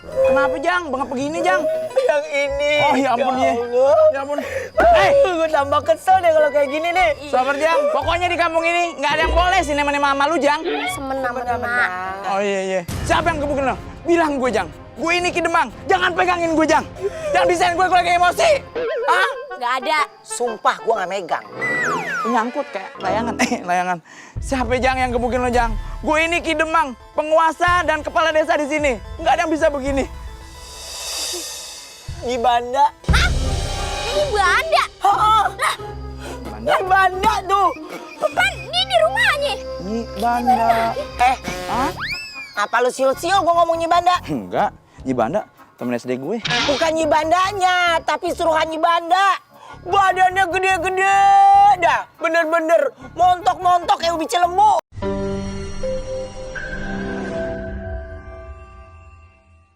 Kenapa Jang? Bengap begini Jang? Yang ini. Oh ya ampun ya. Ya ampun. Gue tambah kesel deh kalau kayak gini nih. Sabar Jang. Pokoknya di kampung ini nggak ada yang boleh sih nemenin mama lu Jang. Semena-mena. Oh iya. Siapa yang gebukin lo? Bilang gue Jang. Gue ini Ki Demang. Jangan pegangin gue Jang. Jangan bisain gue kalau lagi emosi. Hah? Nggak ada. Sumpah gue gak megang. Nyangkut kayak layangan. Layangan. Siapa Jang yang gebukin lo Jang? Gue ini Ki Demang, penguasa dan kepala desa di sini. Nggak ada yang bisa begini. Nyi Banda. Hah? Ini Banda? Lah, Banda? Nyi Banda tuh. kan ini di rumahnya. Ini Banda. Hah? Apa lu siul-siul gue ngomong Nyi Banda? Enggak. Nyi Banda temen SD gue. Bukan Nyi Bandanya, tapi suruhan Nyi Banda. Badannya gede-gede dah. Bener-bener montok-montok kayak ubi cilembu.